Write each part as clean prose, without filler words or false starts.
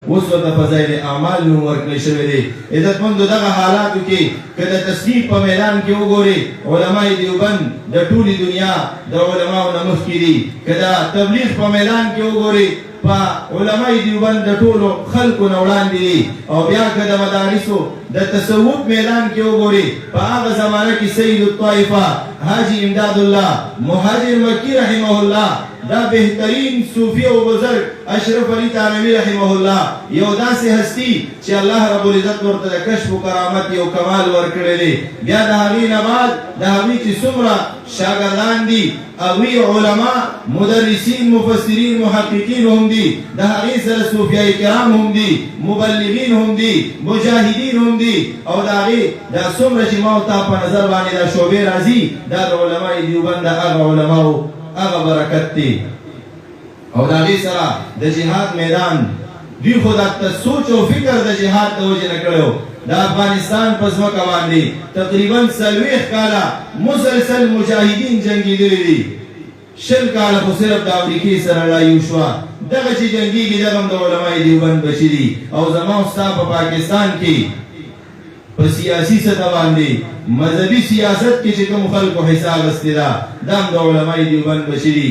اوس ورته فضائل اعمال نوم ورکړی شوی دی. عزتمندو دغه حالاتو کې که د تصنیف په میدان کې وګورې، علماء دیوبند د ټولې دنیا د علماو نه مخکې دي. که د تبلیغ په میدان کې وګورې، په علماء دیوبند د ټولو خلکو نه وړاندې دي. او بیا که د مدارسو د تصوف میدان کې وګورې، په هغه زمانه کې سید الطائفه حاجي امداد الله مهاجر مکي رحمه الله، دا بهترین صوفي او بزرګ اشرف علي تانوي رحمه الله، یو داسې هستي چې الله رب العزت ورته د کشف او کرامت یو کمال ورکړی دی. بیا د هغې نه بعد د هغوی چې څومره شاګردان دي، هغوی علما، مدرسین، مفسرین، محققین هم دي، د هغې سره صوفیاء کرام هم دي، مبلغین هم دي، مجاهدین هم دي. او د هغې دا څومره چې ما او تا په نظر باندې دا شعبې راځي، دا د علماء دیوبند د هغه علماو هغه برکت دی. او د هغې سره د جهاد میدان، دوی خو دا سوچ او فکر د جهاد د وجې نه کړی و. د افغانستان په ځمکه باندې تقریبا 40 کاله مسلسل مجاهدین جنګېدلي دي. 20 کاله خو صرف د امریکې سره لړایي وشوه. دغه چې جنګېږي، دغه هم د علماء دیوبند بچي دي. او زما او ستا په پاکستان کې په سیاسي سطح باندې مذهبي سیاست کې چې کوم خلکو حصه اخیستې ده، دا هم د علماء دیوبند بچي دي.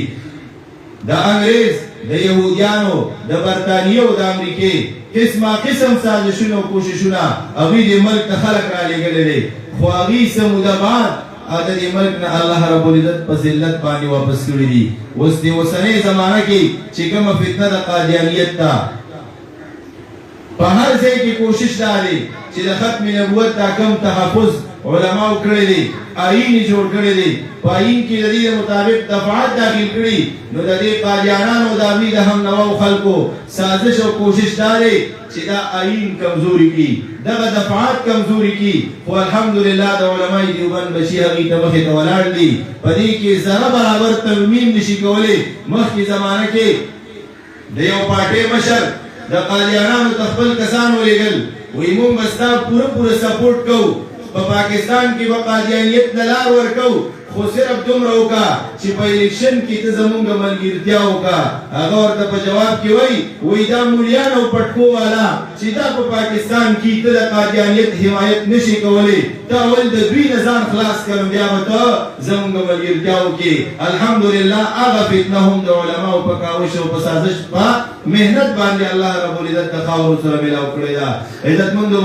د انګريز، د يهوديانو، د برتانیې او د امریکې قسمه قسم سازشونه او کوششونه، هغوی دې ملک ته خلک رالیږلی دی، خو هغوی څه موده بعد د دې ملک نه الله رب العزت په ذلت باندې واپس کړي دي. اوس دې اوسنۍ زمانه کې چې کومه فتنه د قادیانیت ته، په هر ځای کې کوشش دا دی چې د ختم نبوت دا کم تحفظ علماو کړی دی، آئین یې جوړ کړی دی، په آئین کې د دې مطابق دفعات داخل کړي، نو د دې قادیانانو، د هغوی د همنواو خلکو سازش او کوشش دا دی چې دا آئین کمزوري کړي، دغه دفعات کمزوري کړي. خو الحمدلله د علماء دیوبند بچي هغوی ته مخې ته ولاړ دي، په دې کې ذره برابر ترمیم نشي کولی. مخکې زمانه کې د یو پارټۍ مشر د قادیانانو ته خپل کسان ولېږل، وایي مونږ به ستا پوره پوره سپورټ کوو، په پاکستان کې به قادیانیت له لار ورکوو، خو صرف دومره وکړه چې په الیکشن کې ته زمونږ ملګرتیا وکړه. هغه ورته په جواب کې وایي، وایي دا مولیان او پټکو والا چې دا په پاکستان کې، ته د قادیانیت حمایت نشي کولی، ته اول د دوی نه ځان خلاص کړه، نو بیا به ته زمونږ ملګرتیا وکړې. الحمدلله هغه فتنه هم د علماو په کاوش او په سازش، په محنت باندې الله رب العزت د خاورو سره ملاو کړې ده. عزتمندو!